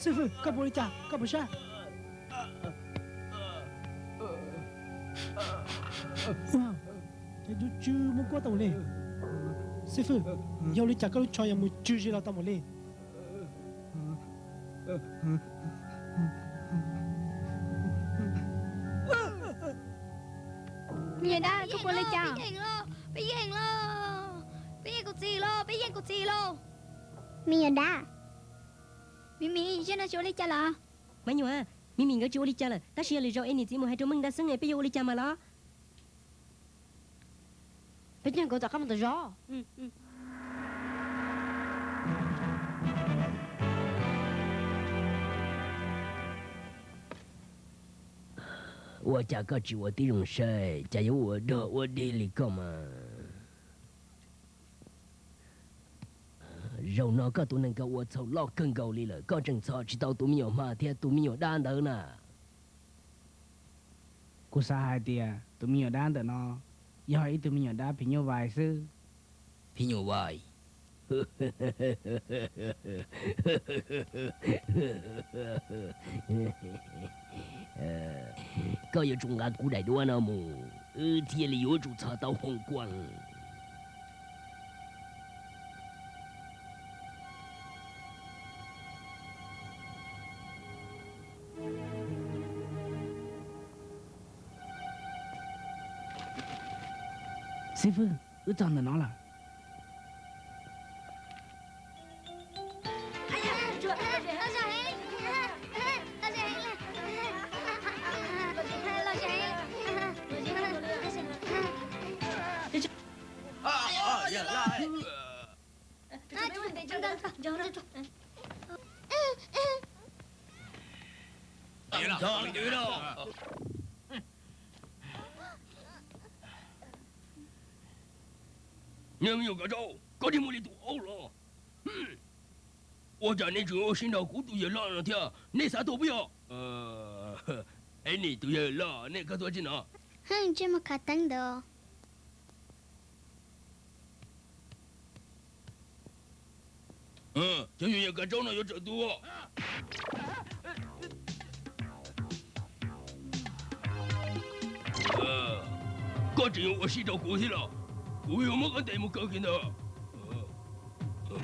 Xib fwb, koj puas ua li cas? Koj puas sab? Ces tus tsw muab kuab tau mus li. Xib fwb, yog ua li cas koj lub tsho yuav mus tsw zis los tau mus li? Me nyuam dab, koj puas ua li cas? Peb yeej los, peb yeej kuv txiv los, peb yeej kuv txiv los. Me nyuam dab, Mim Mim, zaum no tsis ua li cas lawm? Me nyuam, Mim Mim nkawd tsis ua li cas lawm, tab sis yog lwm zaus es niam txiv mus hais rau Meej Dab xeeb es peb yuav ua li cas mas los? Peb coj nkawd tom qab mus tom zos. Ua cas koj tsis ua tib zoo saib, cas yuav ua dog ua dig li koj mas? Zaum no koj tus neeg koj ua txhaum loj kawg nkaus li lawm, koj tseem txhom tsis tau tus me nyuam hma thiab tus me nyuam dab ntawd na. Kuv xav hais tias tus me nyuam dab ntawm no yog ib tug me nyuam dab phim nyuj vais xwb. Phim nyuj vais. Koj yuav tsum nqa kuv daim duab no mus, wb thiaj li yuav tsum txhom tau Hoom Kuam. Xib fwb, wb txog ntawm no lawm. Niag me nyuam kav tsau, koj niag muaj li tus aub los. Ua cas nej tseem ua si nrog kuv tus yawg loj no thiab? Nej xav tuag puas yog? Eni, tus yawg loj, nej koj tuaj tsi no? Ntsej muag khav theeb ntawd. Cov yawg kav tsau no yuav tsawm tuag. Koj tseem yuav ua si rau kuv thiab los? Kuv yuav muab koj ntes mus kaw kiag ntag. Kuv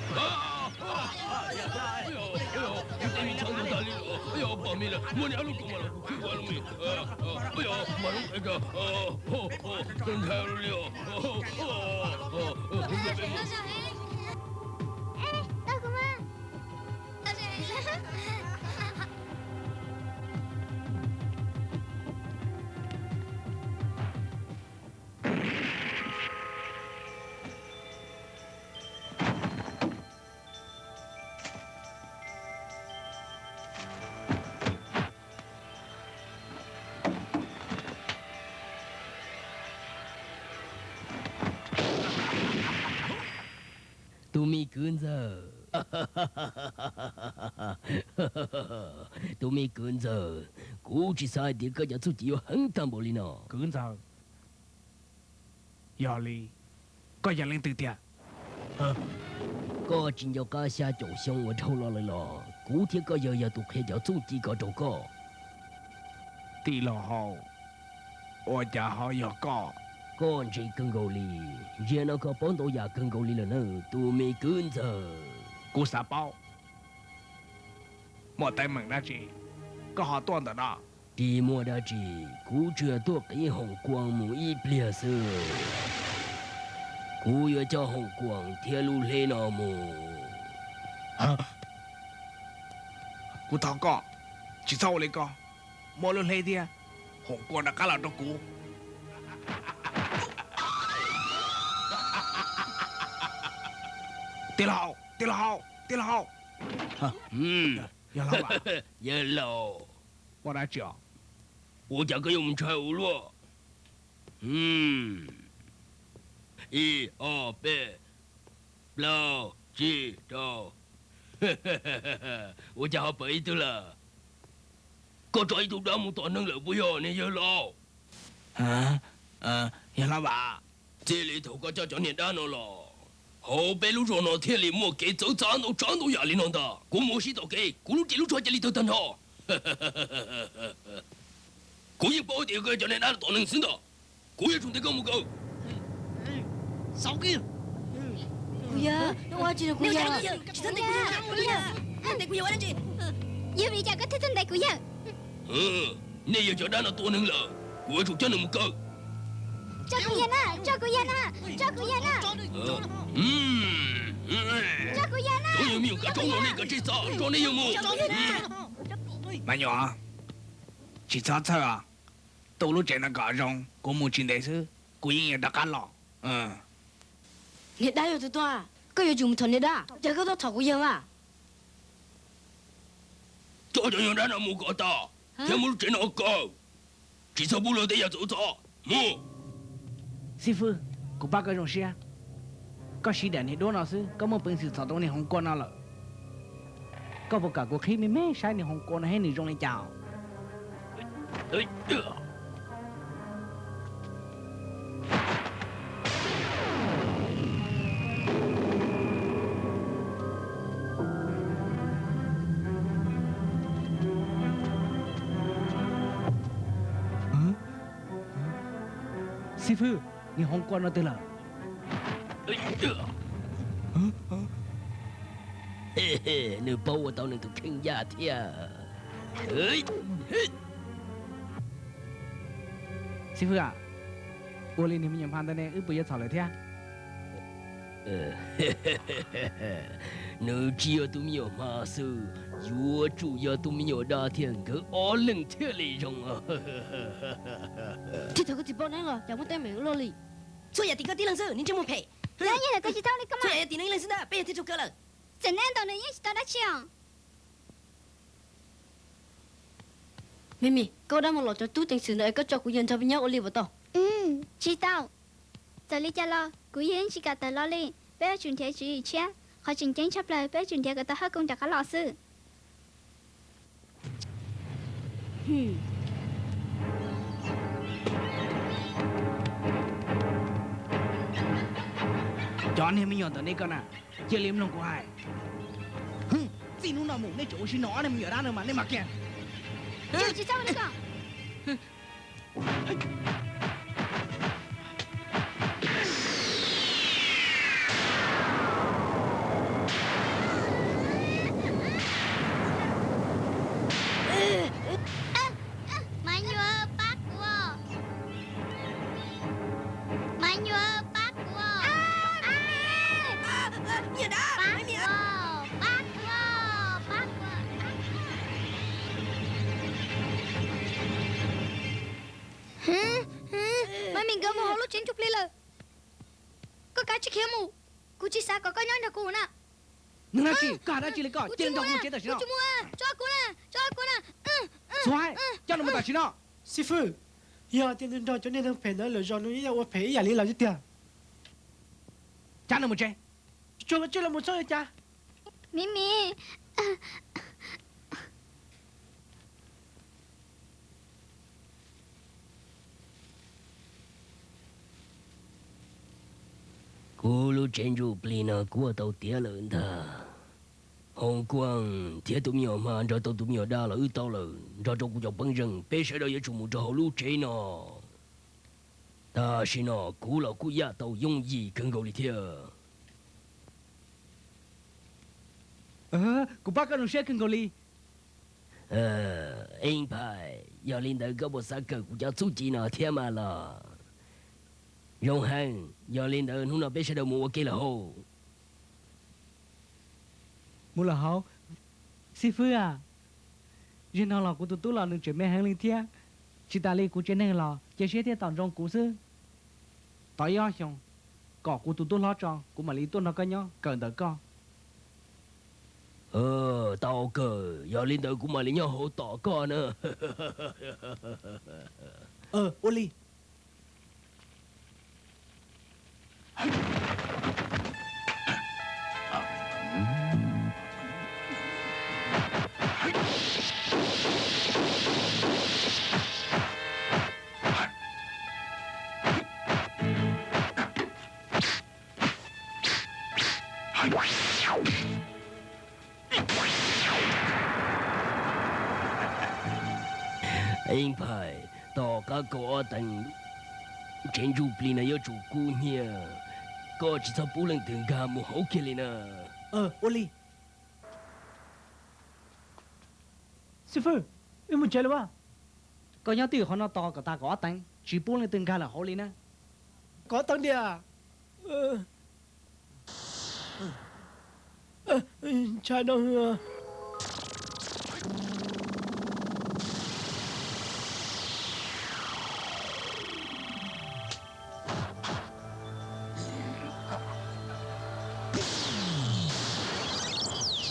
teb me txhawb ntau tag li. Pam me lawm, muab niag ab lub koom mas los kuv khwb ua lub me. Mas lub nthav li os. Tus me kwv ntxawg, tus me kwv ntxawg, kuv tsis xav hais tias koj cov txuj ci yuav heev tag npaum li no. Kwv ntxawg, yog li koj yog leej twg tiag? Koj tsis nco qab xya caum xyoo uas dhau los lawm los? Kuv thiab koj yawg yog tus qhia cov txuj ci ko rau koj. Tij laug Hau, ua cas ho yog koj? Koj ntse kawg nkaus li, ntsia no koj paub ntau yam kawg nkaus li lawm na tus me kwv ntxawg. Kuv xav paub, muaj teeb meem dab tsi koj ho tuaj ntawm no? Tsis muaj dab tsi, kuv tsuas tuaj qiv Hoom Kuam mus ib pliag xwb. Kuv yuav coj Hoom Kuam thiab lub hleb no mus. Kuv thov koj, tsis txhob ua li ko. Muab lub hleb thiab Hoom Kuam rov qab los rau kuv. Tij laug Hau, tij laug Hau, tij laug Hau. Yawg laus, muaj dab tsi os? Ua cas koj yuav mus ntshai ua luaj? Ib, ob, peb, plaub, tsib, rau. Ua cas ho pawv ib tug lawm? Koj tso ib tug dab mus tom neeg lawm puas yog niag yawg laus? Yawg laus, txij li thaum koj coj cov niag dab no los, Hauv peb lub zos no thiaj li muaj kev txawv txav ntau tsav ntau yam li no ntag. Kuv mus ua si tom kev, kuv lub ris lub tsho cia li tawg tag nrho. Kuv yeej paub tias koj yog cov neeg dab tom neeg xwb ntag. Kuv yuav tsum ntes koj mus kaw. Kuv yawg, kuv yawg, kuv yawg, yog vim li cas koj thiaj tuaj ntes kuv yawg? Nej yog cov dab no tua neeg lawm, kuv yuav tsum coj nws mus kaw. Tso kuv yawg na, tso kuv yawg na, tso kuv yawg na. Tso kuv yawg na. Cov yawg me nyuam kav tsov no nej kav tsij tso, tso nej yawg mus. Me nyuam, tsis txhob txhawj os. Tu lub tsev no kom zoo, kuv mus tsis ntev xwb kuv yeej yuav rov qab los. Niag dab yog tus tuaj, koj yuav tsum mus thov niag dab, cas koj tuaj thov kuv yawg mas? Coj cov nyuag dab no mus kom tas, thiab muab lub tsev no kaw, tsis txhob pub luag tej yam txawv txav. Mus. Xib fwb, kuv pab koj zoo siab. Koj siv daim niag duab no xwb koj muaj peev xwm txhom tau niag hoov kua no lawm. Koj puas kam kuv qhib me me saib niag hoov kua no thiab nws zoo li cas? Xib fwb, niag hoov kua no twg lawm? Nws paub ua tau nws tus kheej yaj thiab. Xib fwb, ua li niag me nyuam hma ntawd ne wb puas yuav txhom lawm thiab? Nws tsis yog tus me nyuam hma xwb, yuav tsum yog tus me nyuam dab thiab, nkawd ob leeg thiaj li zoo. Thiab thaum koj txiv paub neeb los cas muaj teeb meem luaj li. Txhua yam tim koj tib leeg xwb, niag ntsej muag phem. Yog nyiaj ntawm koj tsis tau li koj mas. Txhua yam yog tim nws ib leeg xwb ntag, peb yog thij tsug kawg lawm. Txawm neb ntawm nws yeej tsis tau dab tsi os. Me me, koj ua dab mus lom cov tub ceev xwm ntawd es koj tso kuv yawg nrog peb nyob ua li puas tau? Tsis tau. Txawm li cas los kuv yawg yeej tsis kam tawm los li. Peb yuav tsum nrhiav tswv yim tshiab. Qhov tseem ceeb tshaj plaws peb yuav tsum nrhiav kom tau Hawj Kooj rov qab los xwb. Cov niag me nyuam ntawm nej koj na, cia li mloog kuv hais. Txij hnub no mus nej tseem ua si no ob niag me nyuam dab no mas nej mam kiag. Tsis txhob ua li ko. Mas nyuam pab kuv, mas nyuam pab kuv, pab kuv, pab kuv. Mas Mim nkawd mus hauv lub tsev ntsuj plig lawm. Koj kav tsij khiav mus, kuv tsis xav kom koj nyob nrog kuv na. Nws dab tsi, koj hais dab tsi li ko, cia li nrog kuv mus tsev tam sim no. Tso kuv na, tso kuv na. Xuav, coj nws mus tam sim no. Xib fwb, yog tias nws nrog cov niag neeg phem ntawd lawm zos nws yeej yuav ua phem ib yam li lawv tiag. Cab nws mus tsev. Tsuag tsuag los mus txhob yog cas. Mim Mim. Kuv lub tsev ntsuj plig no kuv ua tau tiav lawm ntag. Hoo Kuaj thiab tus me nyuam hma nrog tau tus me nyuam dab los wb tau lawm, nrog rau kuv cov pej xeem, peb sawv daws yuav tsum mus rau hauv lub tsev no. Tam sim no kuv los kuj yaj tau yooj yim kawg nkaus li thiab. Kuv pab koj zoo siab kawg nkaus li. Eej Phais, yog li ntawd koj puas xav kawm kuv cov txuj ci no thiab mas los? Zoo heev, yog li ntawd hnub no peb sawv daws mus ua ke lawm hauj. Mus lawm hauj. Xib fwb a, zaum no los kuv tus tub los nws tseem me heev li thiab. Tsis tas li kuv tsev neeg los cia siab thiab tos ntsoov kuv xwb. Tos ib ob xyoos, kom kuv tus tub hlob tso kuv mam li tuaj nrog koj nyob kawm ntawm koj. Tau kawg, yog li ntawd kuv mam li nyob hauv tos koj na. Ua li. Eej Phais, tom qab kaum ob teev, tsev ntsuj plig no yuav tsum kub hnyiab. Koj tsis txhob pub leej twg nkag mus hauv kiag li na. Ua li. Xib fwb, wb mus tsev lawm as. Koj nyob twj ywm qhov no tos kom tas kaum ob teev, tsis pub leej twg nkag lawm hauv li na. Kaum ob teev tiag. Ntshai no.